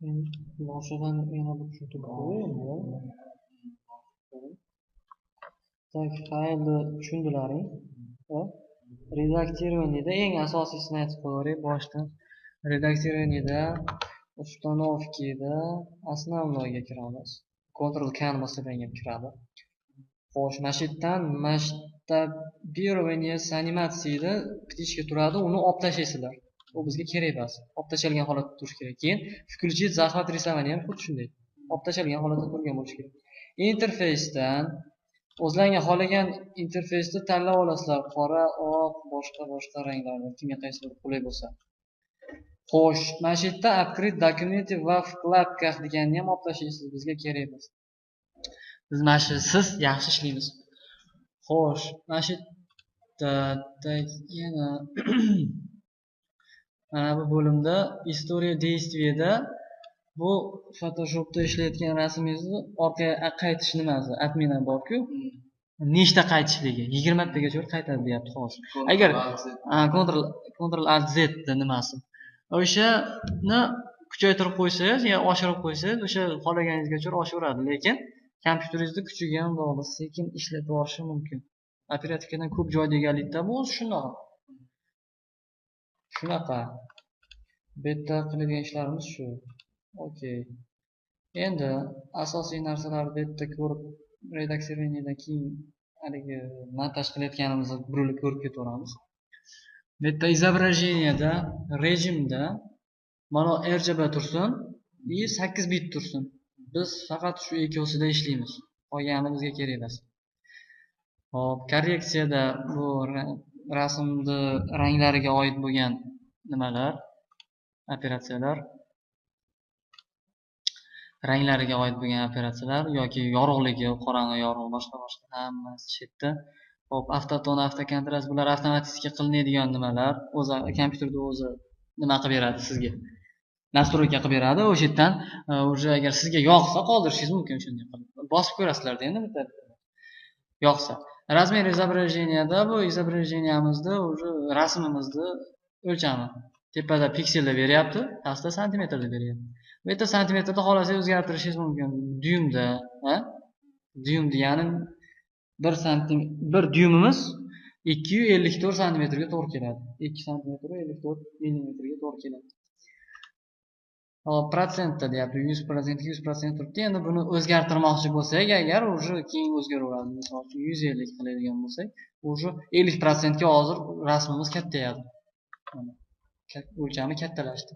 Boshidan yana bir tushuntirib qo'yay endi. Так, faylni tushundilaring. Редактирование da eng asosiyisini aytib qo'yaveray boshdan. Редактирование da установки da основной ga kiramiz. Ctrl K ni bosib ham kiradi. Xo'sh, mana shu yerdan масштабирование с анимацией da птичка turadi, uni olib tashlaysizlar. U bizga kerak emas. Olib tashlangan holatda turishi kerak. Keyin включить захват рисования ham xuddi shunday. Olib tashlangan holatda turgan bo'lishi kerak. Interfeysdan o'zlaringga xohlagan interfeysni tanlab olasizlar. Qora, oq, boshqa boshqa ranglarni, kimga qaysi biri qulay bo'lsa. Xo'sh, mana shu yerda открыть документы во вкладках deganni ham olib tashlaysiz, bizga kerak emas. Biz mana shu siz yaxshi ishlaymiz. Xo'sh, mana shu yerda yana mana bu bo'limda история действия da bu Photoshopda ishlayotgan rasmingizni orqaga qaytish nimasi, отмена bor-ku. Nechta qaytishligi, 20 martagacha qaytadi deyapti hozir. Agar Ctrl Alt Z nimasi. O'shani kuchaytirib qo'ysangiz, yo oshirib qo'ysangiz, o'sha xohlaganingizgacha oshaveradi, lekin kompyuteringizni kuchiga ham bog'liq, sekin ishlatib yuborishi mumkin. Оперативка dan ko'p joy deganlikda bu o'zi shunaqa. Shunaqa. Bu yerda qiladigan ishlarimiz shu. Okey. Endi asosiy narsalarni bu yerda ko'rib, редактирование dan keyin haligi montaj qilayotganimizni burilib ko'rib ketaveramiz. Bu yerda изображение da, rejimda mana RGB tursin и 8 bit tursin. Biz faqat shu ikkovsida ishlaymiz. Qolgani bizga kerak emas. Hop, korreksiyada bu rasmni ranglariga oid bo'lgan nimalar, operatsiyalar, ranglariga oid bo'lgan operatsiyalar yoki yorug'ligi, qorong'i, yorug', boshqa boshqa hammasi shu yerda. Hop, автотон, автоконтраст bular avtomatik qilinadigan nimalar. O'zi kompyuterda o'zi nima qilib beradi sizga? Настройка qilib beradi. O'sha yerdan уже agar sizga yoqsa qoldirishingiz mumkin shunday qilib. Bosib ko'rasizlarda endi bitta yoqsa. Размер изображения da bu изображение mizni уже rasmimizni o'lchami. Tepada pikselda beryapti, pastda santimetrda beryapti. Bu yerda santimetrda xohlasangiz o'zgartirishingiz mumkin. Dyumda, ha? Dyum degani 1 santim, 1 dyumimiz 254 santimetrga to'g'ri keladi. 2 santimetr 54 millimetrga to'g'ri keladi. Hop, protsentda deyapti, 100% 100% turibdi. Endi buni o'zgartirmoqchi bo'lsak, agar уже keyin o'zgaraveradi. Misol uchun 150 qiladigan bo'lsak, уже 50% ga hozir rasmimiz kattayadi. O'lchami kattalashdi.